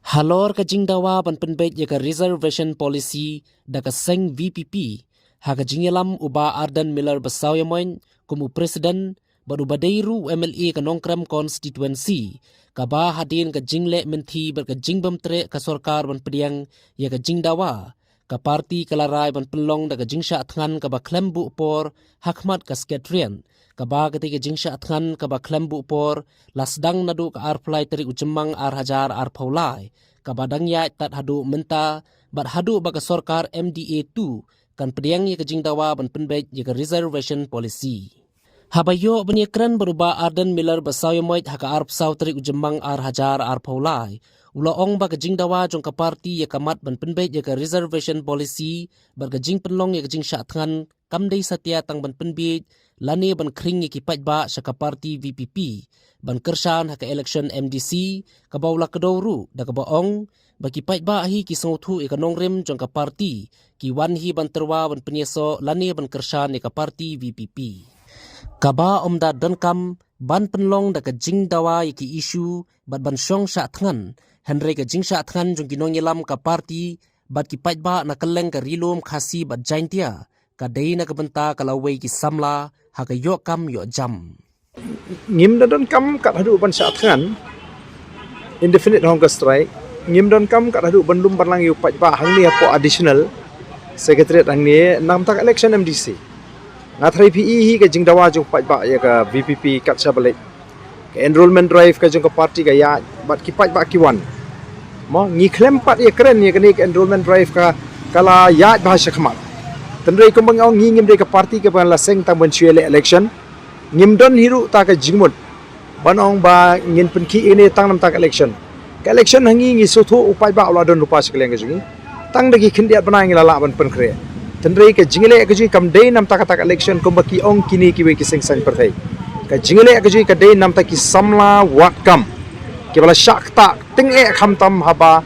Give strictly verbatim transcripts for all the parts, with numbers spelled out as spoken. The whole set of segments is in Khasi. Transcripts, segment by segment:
Halor ka jingdawa ban pynbeit ïa ka Reservation Policy da ka seng VPP, ha ka jingïalam u Bah Ardent Miller Basaiawmoit kum u President bad uba dei ruh u MLA ka Nongkrem Constituency, kaba hadien ka jingleh mynthi bad ka jingbymtreh ka sorkar ban pdiang ïa ka jingdawa, ka party ka la rai ban pynlong da ka jingshah thngan kaba khlem buh por ha khmat ka Secretariat, kaba katei ka jingshah thngan kaba khlem buh por la sdang naduh ka arphew lai tarik u Jymmang ar hajar arphew lai, kaba dang ïaid tad haduh mynta, bad haduh ba ka sorkar MDA two kan pdiang ïa ka jingdawa ban pynbeit ïa ka Reservation Policy. Haba ïoh ban ïakren bad u Bah Ardent Miller Basaiawmoit ha ka arphew saw tarik u Jymmang ar hajar arphew lai, u la ong ba ka jingdawa jong ka party ïa ka mat ban pynbeit ïa ka Reservation Policy bad ka jingpynlong ïa ka jingshah thngan kam dei satia tang ban pynbieit lane ban khring ïa ki paidbah sha ka party VPP ban kyrshan ha ka election MDC, kaba u la kdew ruh da kaba ong ba ki paidbah hi ki sngewthuh ïa ka nongrim jong ka party, ki wan hi ban tyrwa ban pynïasoh lane ban kyrshan ïa ka party VPP. Kaba ym da donkam ban pynlong da ka jingdawa ïa ki issue bad ban shong shah thngan, hynrei ka jingshah thngan jong ki nongïalam ka party bad ki paidbah na kylleng ka Ri Lum Khasi bad Jaintia, ka dei na ka bynta ka lawei ki samla ha ka ïoh kam ïoh jam. Ngim da donkam kat haduh ban shah thngan indefinite hunger strike, ngim donkam kat haduh ban lum ban lang ïa u paidbah hangne hapoh additional secretariat hangne namta ka election MDC. Nga tharai phi i hi ka jingdawa jong u paidbah ïa ka VPP kat sha ba leit. Ka enrollment drive ka jong ka party ka ïaid bad ki paidbah ki wan. Mo, ngi khlem pat ïakren ïa kane ka enrollment drive ka, ka la ïaid bha sha khmat. Hynrei kumba nga ong, ngi ngim dei ka party kaba la seng tang ban shu ïaleh election. Ngim don hi ruh ta ka jingmut ban ong ba ngin pynkhih ïa kane tang namta ka election. Ka election ha ngi, ngi sngewthuh u paidbah u la don lypa sha ka liang ka jong ngi. Tang da ki khyndiat bnai ngi la lah ban pynkhreh. Hynrei ka jingïaleh ka jong ngi kam dei namta kata ka election kumba ki ong kine kiwei ki seng saiñ pyrthei. Ka jingïaleh ka jong ngi ka dei namta ki samla wad kam, kiba la shah ktah tyngeh khamtam haba,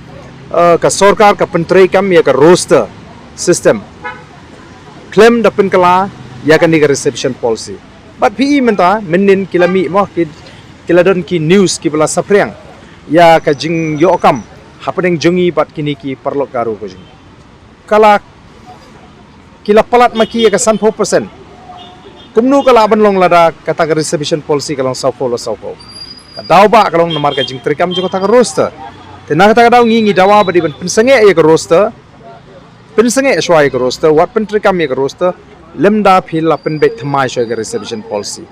eh, ka sorkar ka pyntreikam ïa ka roster system khlem da pynkylla ïa kane ka reservation policy. Bad phi i mynta, mynnin ki la mih mo, ki, ki la don ki news kiba la saphriang ïa ka jingïohkam hapdeng jong ngi bad kine ki paralok Garo ka jong ngi. Ka la, ki la palat ma ki ïa ka sanphew percent. Kumno ka lah ban long lada kata ka reservation policy ka long sawphew la sawphew? Ka daw ba ka long namar ka jingtreikam jong kata ka roster. Te na kata ka daw ngi, ngi dawa ba dei ban pynsangeh ïa ka roster, pynsangeh shuwa ïa ka roster, wat pyntreikam ïa ka roster, lymda phi la pynbeit thymmai shuwa ïa ka reservation policy.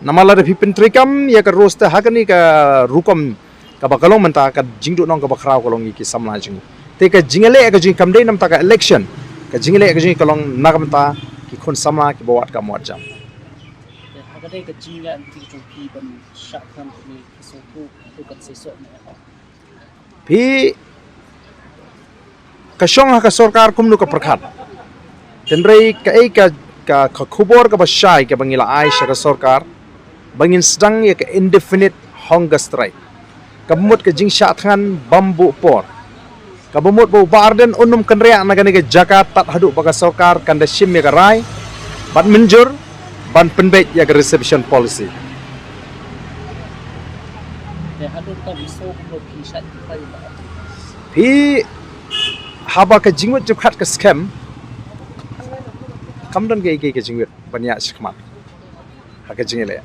Namar lada phi pyntreikam ïa ka roster ha kane ka rukom kaba ka long mynta, ka jingduhnong kaba khraw ka long ïa ki samla jong ngi. Te ka jingïaleh ka jong ngi kam dei namta ka election. Ka jingïaleh ka jong ngi ka long na ka bynta ki khun samla kiba wad kam wad jam. Te ha ka dei ka jingïaleh ka jong phi ban shah thngan kane ka sngewthuh, ka sngewthuh ne. Phi, ka shong ha ka sorkar kumno ka pyrkhat. Hynrei kaei ka, ka, ka khubor kaba shai kaba ngi la ai sha ka sorkar ba ngin sdang ïa ka indefinite hunger strike. Kaba mut ka jingshah thngan bym buh por. Kaba mut ba u Bah Ardent un ym kynriah na kane ka jaka tad haduh ba ka sorkar kan da shim ïa ka rai bad mynjur ban pynbeit ïa ka reservation policy. Te haduh ka biso kumno phi shah thngan? Phi, haba ka jingwit jingpyrkhat ka skhem, kam don kaei kaei ka jingwit ban ïaid shakhmat ha ka jingïaleh.